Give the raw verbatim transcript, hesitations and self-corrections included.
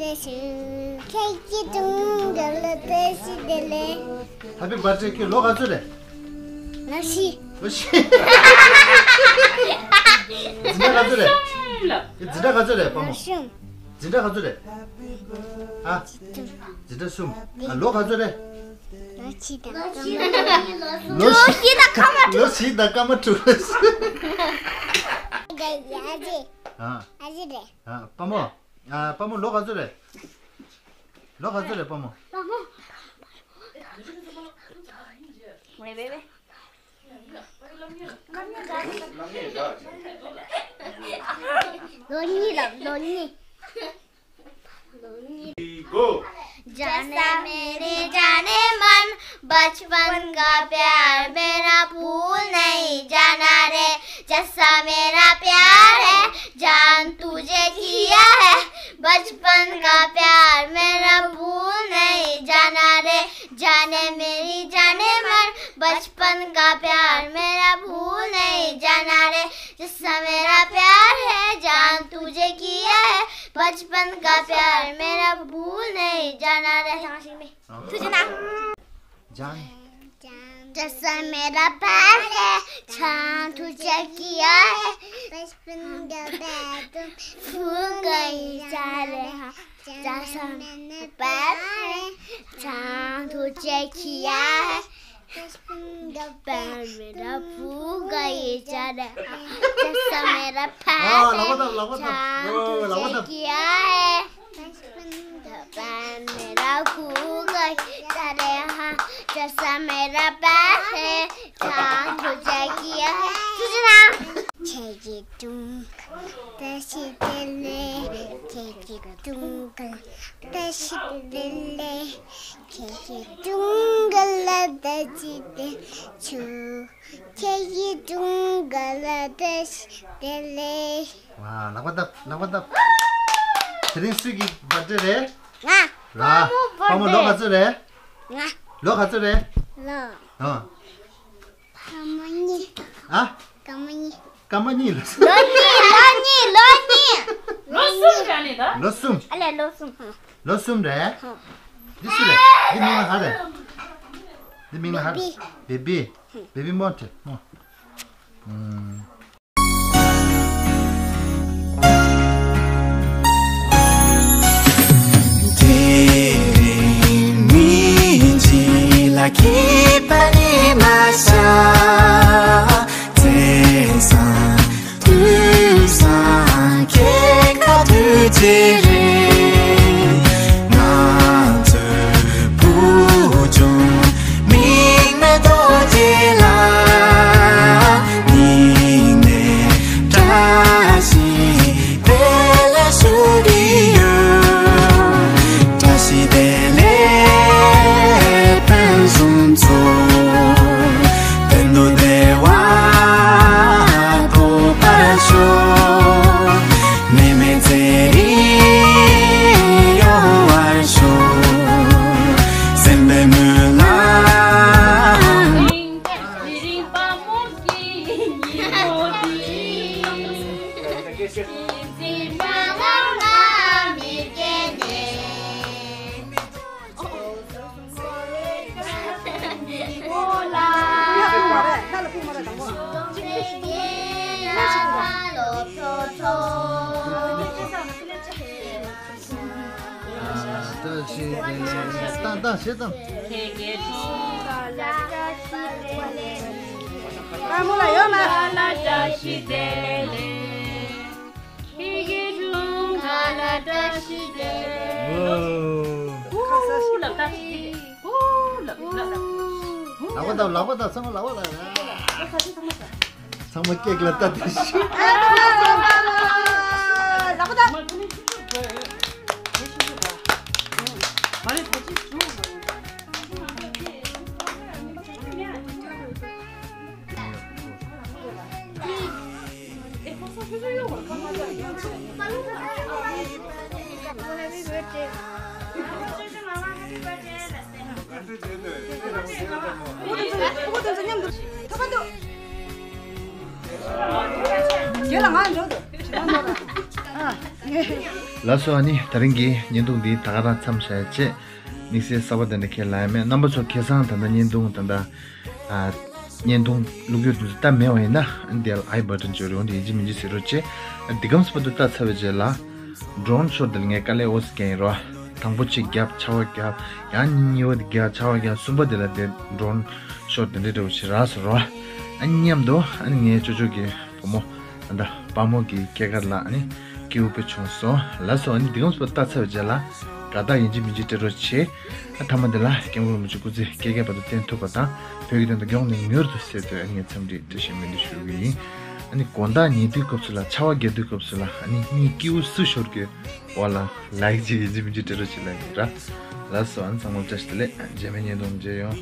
ལེགས་སོ། ཁྱེད་ཀྱི་དུང་ག་ལ་བཀྲ་ཤིས་བདེ་ལེགས། Happy birthday ཁྱོད་ལོ་ག་ཚོད་རེད། ལོ་བཞི། ལོ་བཞི། འཛིན་གྲྭ་ག་ཚོད་རེད། གསུམ་ལ། འཛིན་གྲྭ་ག་ཚོད་རེད་པ་མོ། གསུམ། འཛིན་གྲྭ་ག་ཚོད་རེད། ཨ། འཛིན་གྲྭ་གསུམ། ཨ། ལོ་ག་ཚོད་རེད། ལོ་བཞི་དང་སྐར་མ་དྲུག་ལོ་བཞི་དང་སྐར་མ་དྲུག་ལོ་བཞི་དང་སྐར་མ་དྲུག་ལོ་ཞིག་ཨ། ཨ་ཅེ་རེད། ཨ། པ་མོ། ཨ། པ་མོ་ལོ་ག་ཚོད་རེད། ལོ་ག་ཚོད་རེད་པ་མོ། པ་མོ། ཝེ་ཝེ་ཝེ། ལོ་གཉིས་ལ་ལོ་གཉིས། ལོ་གཉིས། Go. जाने मेरे जाने मन, बचपन का प्यार मेरा भूल नहीं जाना रे। जैसा मेरा प्यार है, जान तुझे किया है, बचपन का प्यार मेरा भूल नहीं जाना रे। जाने मेरी जाने मन, बचपन का प्यार मेरा भूल नहीं जाना रे। जैसा मेरा प्यार है, जान तुझे किया है, बचपन का प्यार मेरा भूल नहीं जाना रे. तुझे ना. जान. जैसा मेरा प्यार है, जान तुझे किया है, बचपन का प्यार तुम भूल गई जा रहे हैं. जैसा मेरा प्यार है, जान तुझे किया है, बचपन का प्यार मेरा भूल गई जा रहे हैं. जैसा मेरा प्यार है, जान तुझे किया है. प्यार मेरा भूल गई जा रहे हैं. जैसा मेरा प्यार है, जान तुझे किया है. तुझे ना. छेगी तुम तसी तेले, छेगी तुम गल तसी तेले, छेगी तुम गल तसी ते छु. ཁྱེད་ཀྱི་དྲུང་ག་ལ་བཀྲ་ཤིས་བདེ་ལེགས། ཝ། ལག་པ་བརྡབ། ལག་པ་བརྡབ། དེ་རིང་སུ་གི་བར་ཐི་ཌེ་རེད། ང་། ར། པ་མོ་བར་ཐི་ཌེ། པ་མོ་ལོ་ག་ཚོད་རེད། ང་། ལོ་ག་ཚོད་རེད། ལོ། ཨ། སྐར་མ་གཉིས། ཨ། སྐར་མ་གཉིས། སྐར་མ་གཉིས་ལ། ལོ་གཉིས། ལོ་གཉིས། ལོ་གཉིས། ལོ་གསུམ་རེད་ད། ལོ་གསུམ། ཨ་ལས། ལོ་གསུམ། ལོ་གསུམ་རེད། འདི་སུ་རེད། འདི་མིང་ལ་ག་རེད། འདི་མིང་ལ་ག་རེད། བེ་བི། བེ་བི་མོ་ཊེ་མོ། ཨུམ། དེ་རིང་མི་གཅིག་ལ་སྐྱིད་པ་རེ་མ་བྱ། བརྩེ་བཟང་དུས་བཟང་ཁྱེད་ཀ་དུས་ཚེ་རེ། ང་ཚོའི་བུ་ཆུང་མིག་མེད་རྡོ་རྗེ་ལ། སྙིང་ནས་བཀྲ་ཤིས་བདེ་ལེགས་ཞུ་གི་ཡོད། བཀྲ་ཤིས་བདེ་ལེགས་སྤུན་གསུམ་ཚོ། དོན་དུ་བདེ་བ་ཐོབ་པར་ཤོག། ནད་མེད་ཚེ་རིང་ཡོང་བར་ཤོག། སེམས་པའི་སྨོན་ལམ། དེ་རིང་པ་མོ་གི་ཉིན་མོ་འདི། ཨོ། བཀྲ་ཤིས་བདེ་ལེགས། བཏང་བཏང་ཞེ་བཏང་། ཁྱེད་ཀྱི་དྲུང་ག་ལ་བཀྲ་ཤིས་བདེ་ལེགས། ཨ་མོ་ལ་ཡོད་ན། ག་ལ་བཀྲ་ཤིས་བདེ་ལེགས། ཁྱེད་ཀྱི་དྲུང་ག་ལ་བཀྲ་ཤིས་བདེ་ལེགས། ཧུ་ལ་བཀྲ་ཤིས་བདེ་ལེགས། ཧུ་ལ་བཀྲ་ཤིས་བདེ་ལེགས། ལག་པ་བརྡབ། ལག་པ་བརྡབ། ཚང་མ་ལག་པ་བརྡབ། ཚང་མ་ཀེག་ལ་ལྟ་དེ་ཤི། ལག་པ་བརྡབ། ལགས་སོ། ཨ་ནི་དེ་རིང་གི་བརྙན་ཐུང་འདི་ད་ག་རང་མཚམས་བཞག་ཡ་བྱས། དམིགས་བསལ་གསར་པ་དེ་འདྲ་ཁས་ལེན་ཡ་མེད། རྣམ་པ་ཚོ་ཁ་སང་ད་ལྟ་བརྙན་ཐུང་ད་ལྟ་ཨ་ བརྙན་ཐུང་བླུག་རྒྱུ་དེ་ཚོ་ལྟ་མེད་པ་ཡིན་ན་ཨ་ནི་དེ་ལ་ཨའི་བ་ཊན་ཅིག་ཡོད་རེད། འོན་ཏེ་ཡིན་གཅིག་མིན་གཅིག་ཟེར་རོགས་བྱེད། ཨ་འདི་གམ་སྤ་ཏུ་ལྟ་ཚར་བའི་རྗེས་ལ་ཌོ་རོན་ཤོ་ཊི་དེ་ལ་ངས་དཀའ་ལས་ཨོ་ཙི་བརྒྱབ་ཡིན་རོ། དང་པོ་གཅིག་བརྒྱབ་ཆར་པ་བརྒྱབ། ཡང་གཉིས་པ་དེ་བརྒྱབ་ཆར་པ་བརྒྱབ། གསུམ་པ་དེ་ལ་དེ་ཌོ་རོན་ཤོ་ཊི་དེ་འདྲ་འདྲ་བོ་ཞིག་རག་སོང་རོ། ཨ་ནི་མཉམ་དུ་ཨ་ནི་ངའི་ཅོ་ཅོ་གི་བུ་མོ་ཨ་ད་དཔའ་མོ་གི་སྐྱེས་སྐར་ལ་ཨ་ནི་སྐྱིད་པོ་དཔེ་བྱུང་སོང་། ལགས་སོ། ཨ་ནི་འདི་གམ་སྤ་ཏུ་ལྟ་ཚར་བའི་རྗེས་ལ་དགའ་རྟགས་ཡིན་གཅིག་མིན་གཅིག་སྤྲད་རོགས་བྱེད། ཨ་མཐའ་མ་དེ་ལ་སྐྱབས་མགོན་རིན་པོ་ཆེ་སྐུ་ཚེ་བསྐལ་བརྒྱའི་བར་དུ་བརྟན་ཐུབ་པ་དང་བོད་ཀྱི་དོན་དུ་མགྱོགས་ནས་མྱུར་དུ་སེལ་ཐུབ་ཡ་ངས་འཚམས་འདྲི་བཀྲ་ཤིས་སྨོན་འདུན་ཞུ་གི་ཡིན། ཨ་ནི་དགོང་དག་ཉལ་དུས་སྐབས་སུ་ལ་ཆར་པ་རྒྱག་དུས་སྐབས་སུ་ལ་ཨ་ནི་གཉིད་སྐྱིད་པོ་སུ་ཤོར་གི་འོ་ལ་ལའིག་ཅིག་ཡིན་གཅིག་མིན་གཅིག་སྤྲད་རོགས་བྱེད་ལབ་ཡིན་ར། ལགས་སོ། ཨ་ནི་ཚང་མ་བཀྲ་ཤིས་བདེ་ལེགས། རྗེས་མའི་བརྙན་ཐུང་མཇལ་ཡོང་།